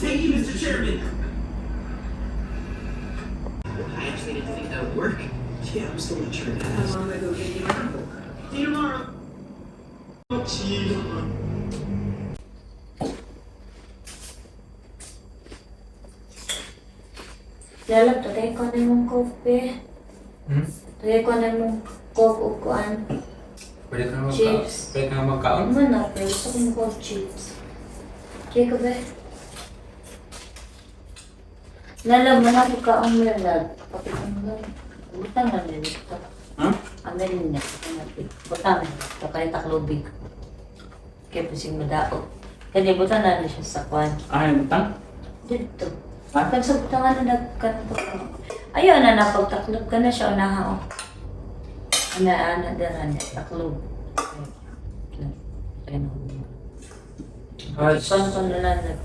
Thank you, Mr. Chairman. I actually didn't think that would work. Yeah, I'm still not sure it has. How long ago did you travel? See you tomorrow. See you tomorrow. Lalab, tagay ko na mong coffee. Hmm? Tagay ko na mong coke o kuan. Pwede ka na magka Chips. Pwede ka na magkaon? Ano na, pero gusto ko mong coke chips. Jacob eh. Lalab, manako ka ang lalab. Pakitanggal. Butang na nito. Ha? Amin niya. Butang na nito. Kaya taklobig. Kaya pusing madaot. Kaya butang na na siya sa kuan. Ah, yung butang? Dito. Ha? Pag sa butangan na nagkanto ka. Ayaw na napagtaklob ka na siya unaha oh. Ana ana dara niya taklob. Ayun. Ay, Kanto na lang nag.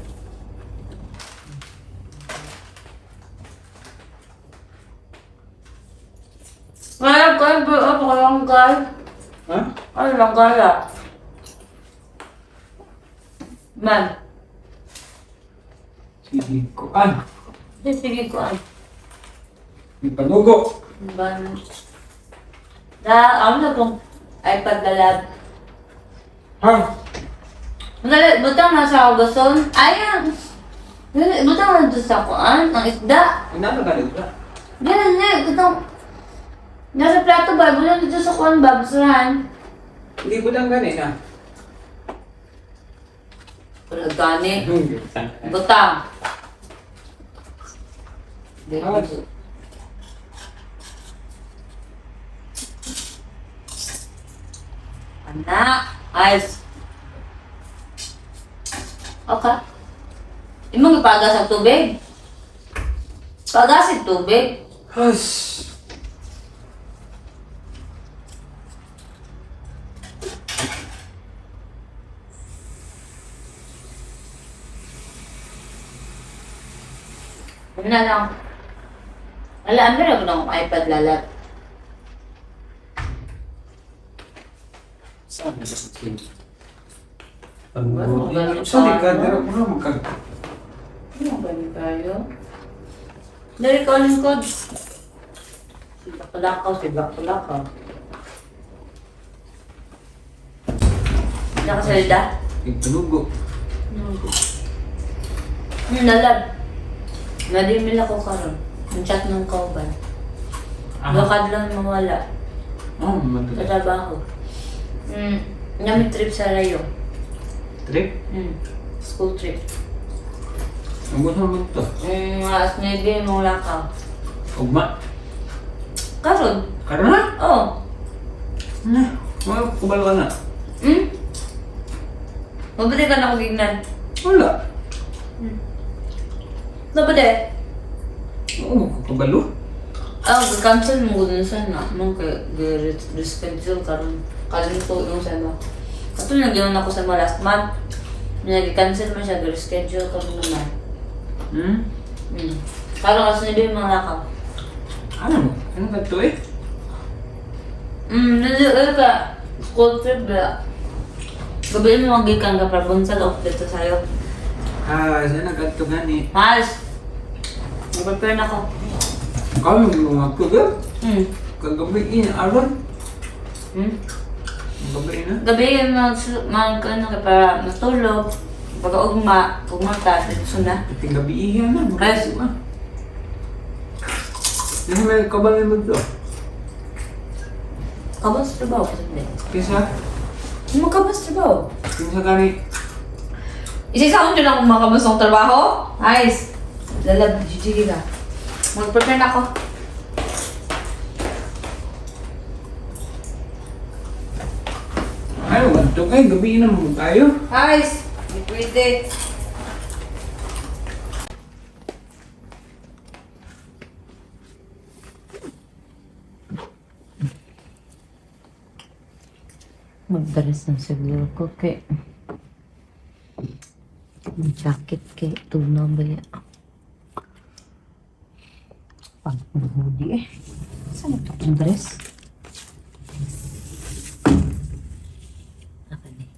Wala ko yung buo ko lang gay. Ha? Ano lang gaya? Man, Sige ko. Ah! sige ko ah. May panugo! Ban. Da, ano na kung iPad na lab. Ha? Dali, butang na sa hugason. Ayan! Dali, butang na doon sa kuan, ang isda. Ang dami ka dito. Ganun na, butang. Nasa plato ba? Butang dito sa kuan ba? Basurahan. Hindi butang gani na. Wala gani. Butang. Butang. Ah. Anak, ayos. Okay. Imong ipagas ang tubig. Pagas ang tubig. Has! Ano na lang. Wala, meron ko ng iPad lalat. Saan na sa Ano, ganun Sorry ka, pa, dero ko na magkag... Ano ba ni tayo? Dari ko lingkod. Si Bakulakaw, si Bakulakaw. Nakasalda? May panugo. Nalab. Nadimil ako karon. Ang chat ng kauban. Bakad lang mawala. Oh, Sa matuloy. trabaho. Namin trip sa Rayo. Trip? School trip. Ang gusto mo to? Alas 9 mong lakaw. Ugma? Karon? Karon na? Oo. Na. Mga kubalo ka na. Hmm? Mabuti ka na kong gignan. Wala. Mabuti. Oo, kabalo. Ah, cancel mo gud sa na. Mong kay reschedule karon. Karon ko yung sa mo. Kato lang ginawa ako sa mga last month. Nag-cancel man siya, reschedule karon naman. Hmm? Karon kasi nila yung mga lakaw. Ano mo? Ano ka to eh? Naliw ka. School trip ba? Gabi mo magikan ka para bunsag ako dito sa'yo. Ah, sana ka to gani. Mas! Nag-prepare na ako. Kami mga kuga. Kagabi in aron. Gabi na. Gabi mag mag ano ka para matulog. Pag ugma, ugma ta dito na. Pati gabi iyan na. Ay. Nasa may kabalo mo to? Kabas trabaho kasi hindi. Kisa? Mo kabas trabaho. Kinsa gani? Isa-isa ko din ako makabas ng trabaho. Ayos. Lalab, GG ka. Mag-prepare na ako. Ano ba to kay gabi na mo tayo? Ayos. Hindi pwede. Magdaras na siguro ko kay ang jacket kay tunaw ba yan? Pag hoodie eh. Saan ito akong dress? Akin eh.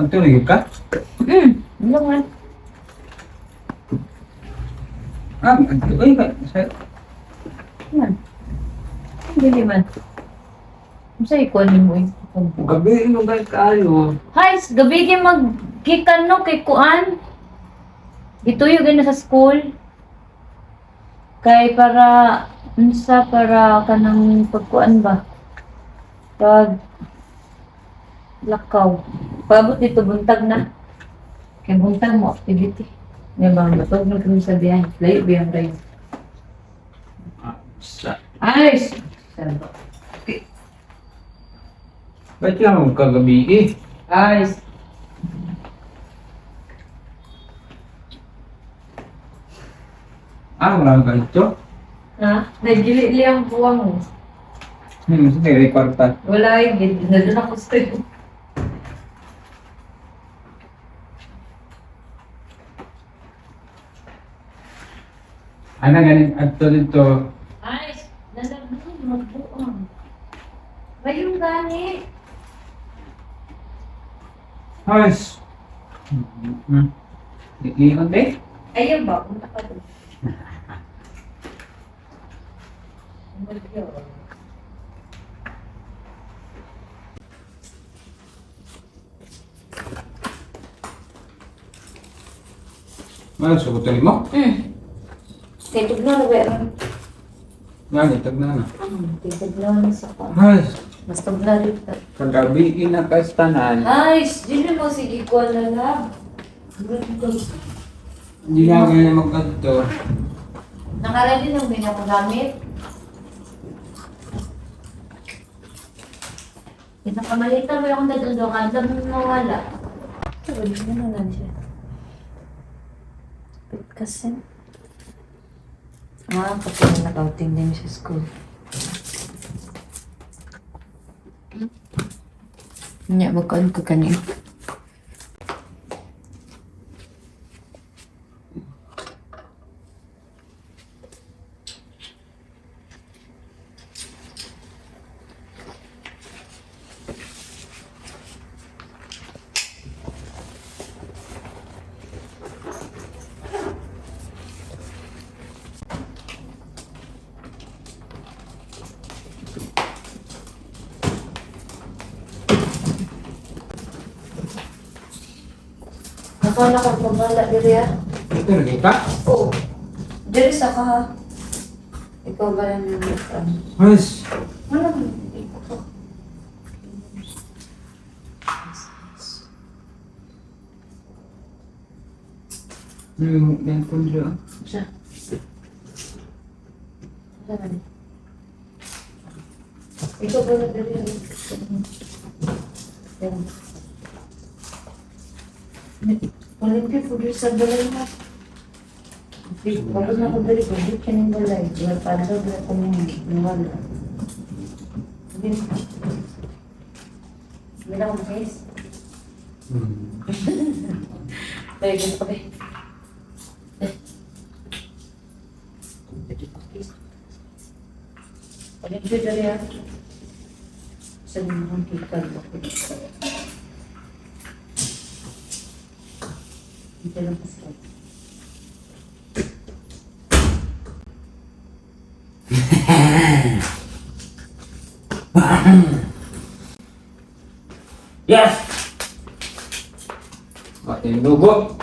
Ang tulog ka? Ano nga? Ah, ang tulog ka. Man. Dili man. Unsa ikuan nimo eh? Gabi mo ba kayo? Hi, gabi kay maggikan no kay kuan. Gituyo gyud na sa school. Kay para unsa para kanang pagkuan ba? Pag lakaw. Pabot dito buntag na. Kay buntag mo activity. Nga ba matog na kami sa biyahe. Layo biyang rayo. Ah, sa. Ay! Saan ba? Ba't ka kagabi eh? Ay! Ah, wala ka ito? Ha? Nagili ang buwang mo. Sige, kwarta. Wala yung gid. Nandun ako sa'yo. Ano ganin adto dito? Ay, nalagyan, magbuang. Mayroon gani. Hoys. Iingon be? Ayun ba? Punta ka doon. Ano sugutan mo? Kay tugnaw na ba yan? Ngani tagna na. Kay tugnaw na sa pa. Hoys, Mas tugnaw dito. kagabi inakastanan. Ay, dili mo sige ko na lang. Hindi na ganyan mag-adto. Nakaredy ng bin ako gamit. Pinakamalita mo yung dadaldokan, alam mo mawala. Ito, ano na siya? Kasi. Ah, kapag nag-outing din sa school. Nya, magkaon ka kanin. Nakaw na kang pabala diri ah. Ito lagi ka? Oo. Diri sa ka ha. Ikaw ba lang yung ano? Hoys. Wala mo. Ikaw. Yan ko dito. Siya. Wala na. Ikaw ba lang diri ah? Yan. Palengke po diri sa balay mo. Bago na ako diri, pwede ka ng balay. Wala pa daw, wala ko mong wala. Hindi. Wala akong case. Pwede ka ba? Palengke diri ah. Sa mga kita ko. Hindi lang pasok. Yes! Pati yung dugo.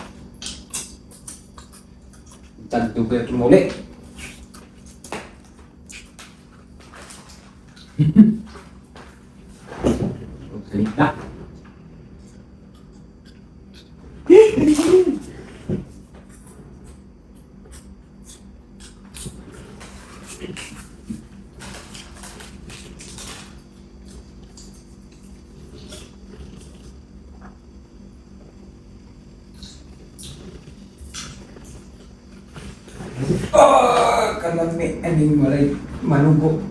Tagdugo ito muli. Salita. Oh, kalami aning walay manugo.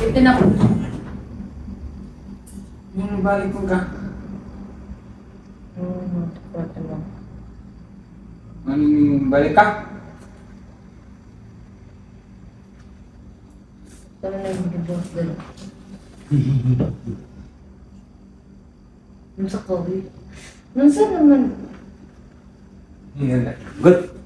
Ito na. Yung balik ko ka. Ano? Anong balik ka? Kami nag-divorce din. Unsa ka, uy? Unsa naman? Yan. Good.